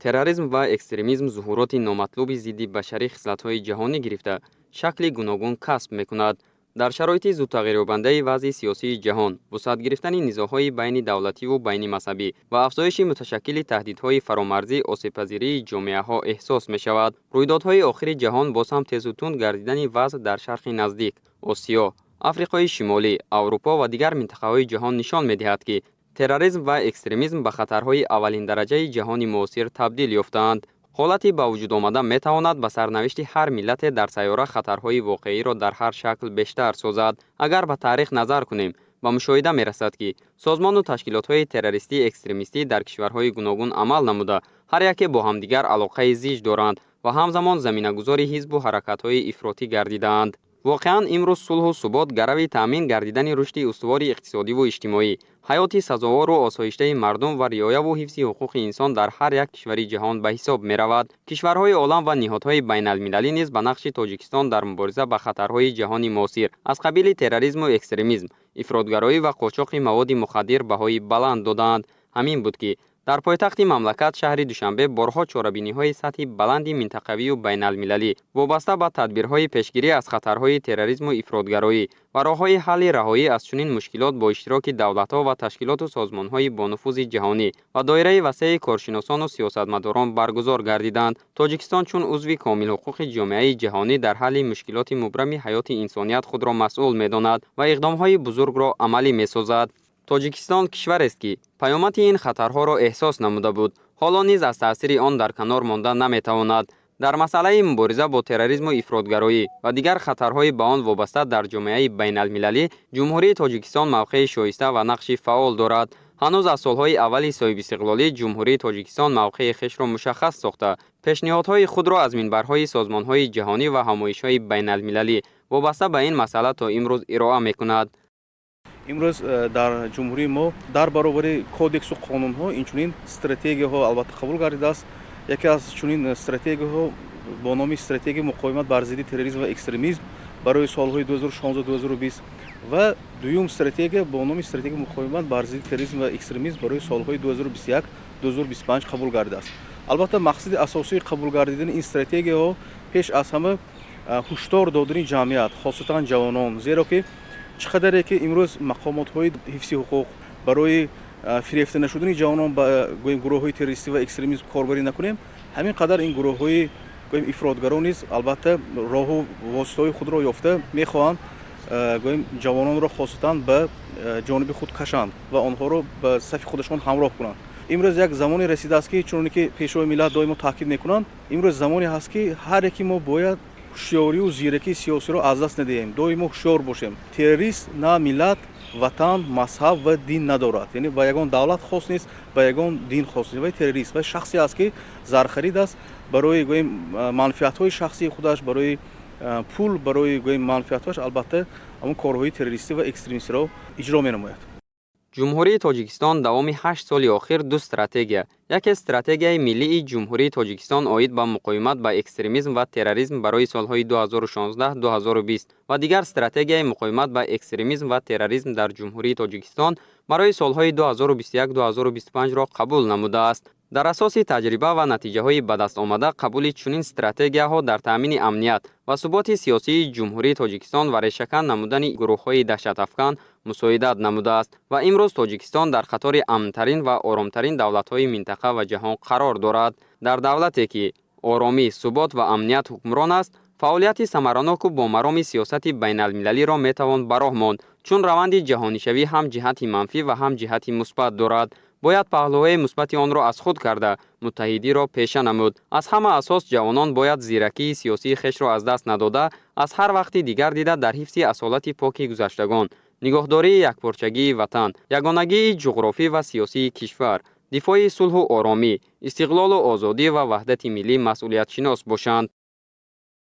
Терроризм ва экстремизм зуҳуроти номатлуби зидди башарӣ хислатҳои ҷаҳонӣ гирифта, шакли гуногун касб мекунад. Дар шароити зудтағйирёбандаи вазъи сиёсии ҷаҳон, вусъат гирифтани низоъҳои байни давлативу байни мазҳабӣ ва афзоиши муташаккили таҳдидҳои фаромарзӣ осебпазирии ҷомеаҳо эҳсос мешавад. Рӯйдодҳои охири ҷаҳон боз ҳам тезу тунд гардидани вазъ дар Шарқи Наздик, Осиё, Африқои Шимолӣ, Аврупо ва дигар минтақаҳои ҷаҳон нишон медиҳад, ки терроризм ва экстремизм ба хатарҳои аввалиндараҷаи ҷаҳони муосир табдил ёфтаанд. Ҳолати ба вуҷуд омада метавонад ба сарнавишти ҳар миллате дар сайёра хатарҳои воқеиро дар ҳар шакл бештар созад. Агар ба таърих назар кунем, ба мушоҳида мерасад, ки созмону ташкилотҳои террористӣ экстремистӣ дар кишварҳои гуногун амал намуда, ҳар яке бо ҳамдигар алоқаи зич доранд ва ҳамзамон заминагузори ҳизбу ҳаракатҳои ифротӣ гардидаанд. Воқеан, имрӯз сулҳу субот гарави таъмин гардидани рушди устувори иқтисодиву иҷтимоӣ, ҳаёти сазовору осоиштаи мардум ва риояву ҳифзи ҳуқуқи инсон дар ҳар як кишвари ҷаҳон ба ҳисоб меравад. Кишварҳои олам ва ниҳодҳои байналмилалӣ низ ба нақши Тоҷикистон дар мубориза ба хатарҳои ҷаҳони муосир аз қабили терроризму экстремизм, ифротгароӣ ва қочоқи маводи мухаддир баҳои баланд додаанд. Ҳамин буд, ки дар пойтахти мамлакат, шаҳри Душанбе, борҳо чорабиниҳои сатҳи баланди минтақавию байналмилалӣ вобаста ба тадбирҳои пешгирӣ аз хатарҳои терроризму ифротгароӣ ва роҳҳои ҳалли раҳоӣ аз чунин мушкилот бо иштироки давлатҳо ва ташкилоту созмонҳои бонуфузи ҷаҳонӣ ва доираи васеи коршиносону сиёсатмадорон баргузор гардиданд. Тоҷикистон чун узви комилҳуқуқи ҷомеаи ҷаҳонӣ дар ҳалли мушкилоти мубрами ҳаёти инсоният худро масъул медонад ва иқдомҳои бузургро амалӣ месозад. Тоҷикистон кишварест, ки паёмади ин хатарҳоро эҳсос намуда буд, ҳоло низ аз таъсири он дар канор монда наметавонад. Дар масъалаи мубориза бо терроризму ифротгароӣ ва дигар хатарҳои ба он вобаста дар ҷомеаи байналмилалӣ Ҷумҳурии Тоҷикистон мавқеи шоиста ва нақши фаъол дорад. Ҳанӯз аз солҳои аввали соҳибистиқлолӣ Ҷумҳурии Тоҷикистон мавқеи хешро мушаххас сохта, пешниҳодҳои худро аз минбарҳои созмонҳои ҷаҳонӣ ва ҳамоишҳои байналмилалӣ вобаста ба ин масъала то имрӯз ироа мекунад. Имрӯз дар ҷумҳурии мо дар баробари кодексу қонунҳо инчунин стратегияҳо албатта қабул гардидааст. Яке аз чунин стратегияҳо бо номи Стратегияи муқовимат бар зидди терроризм ва экстремизм барои солҳои 2016-2020 ва дуюм стратегия бо номи Стратегияи муқовимат бар зидди терроризм ва экстремизм барои солҳои 2021-2025 қабул гардидааст. Албатта, мақсади асосии қабул гардидани ин стратегияҳо пеш аз ҳама ҳушдор додани ҷамъият, хосатан ҷавонон, зеро ки чӣ қадаре ки имрӯз мақомотҳои ҳифзи ҳуқуқ барои фирефта нашудани ҷавонон ба, гӯем, гурӯҳҳои террористӣ ва экстремизм корбарӣ накунем, ҳамин қадар ин гурӯҳҳои, гӯем, ифротгаро низ албатта роҳу воситаҳои худро ёфта мехоҳанд, гӯем, ҷавононро хосатан ба ҷониби худ кашанд ва онҳоро ба сафи худашон ҳамроҳ кунанд. Имрӯз як замоне расидааст, ки чуноне ки Пешвои миллат доимо таъкид мекунанд, имрӯз замоне ҳаст, ки ҳар яки мо бояд ҳушёрию зиракии сиёсиро аз даст надиҳем, доимо ҳушёр бошем. Террорист на миллат, ватан, мазҳаб ва дин надорад, яъне ба ягон давлат хос нест, ба ягон дин хос нест. Вай террорист, вай шахсе аст, ки зархарид аст, барои, гӯем, манфиатҳои шахсии худаш, барои пул, барои, гӯем, манфиатҳояш албатта ҳамон корҳои террористӣ ва экстремистиро иҷро менамояд. Ҷумҳурии Тоҷикистон давоми 8 соли охир ду стратегия, яке Стратегияи миллии Ҷумҳурии Тоҷикистон оид ба муқовимат ба экстремизм ва терроризм барои солҳои 2016-2020 ва дигар Стратегияи муқовимат ба экстремизм ва терроризм дар Ҷумҳурии Тоҷикистон барои солҳои 2021-2025-ро қабул намудааст. Дар асоси таҷриба ва натиҷаҳои ба даст омада қабули чунин стратегияҳо дар таъмини амният ва суботи сиёсии Ҷумҳурии Тоҷикистон ва решакан намудани гурӯҳҳои даҳшатафкан мусоидат намудааст ва имрӯз Тоҷикистон дар қатори амнтарин ва оромтарин давлатҳои минтақа ва ҷаҳон қарор дорад. Дар давлате, ки оромӣ, субот ва амният ҳукмрон аст, фаъолияти самараноку бо мароми сиёсати байналмилалиро метавон ба роҳ монд, чун раванди ҷаҳонишавӣ ҳам ҷиҳати манфӣ ва ҳам ҷиҳати мусбат дорад. Бояд паҳлӯҳои мусбати онро аз худ карда, муттаҳидиро пеша намуд. Аз ҳама асос, ҷавонон бояд зиракии сиёсии хешро аз даст надода, аз ҳар вақти дигар дида дар ҳифзи асолати поки гузаштагон, нигоҳдории якпорчагии ватан, ягонагии ҷуғрофӣ ва сиёсии кишвар, дифои сулҳу оромӣ, истиқлолу озодӣ ва ваҳдати миллӣ масъулиятшинос бошанд.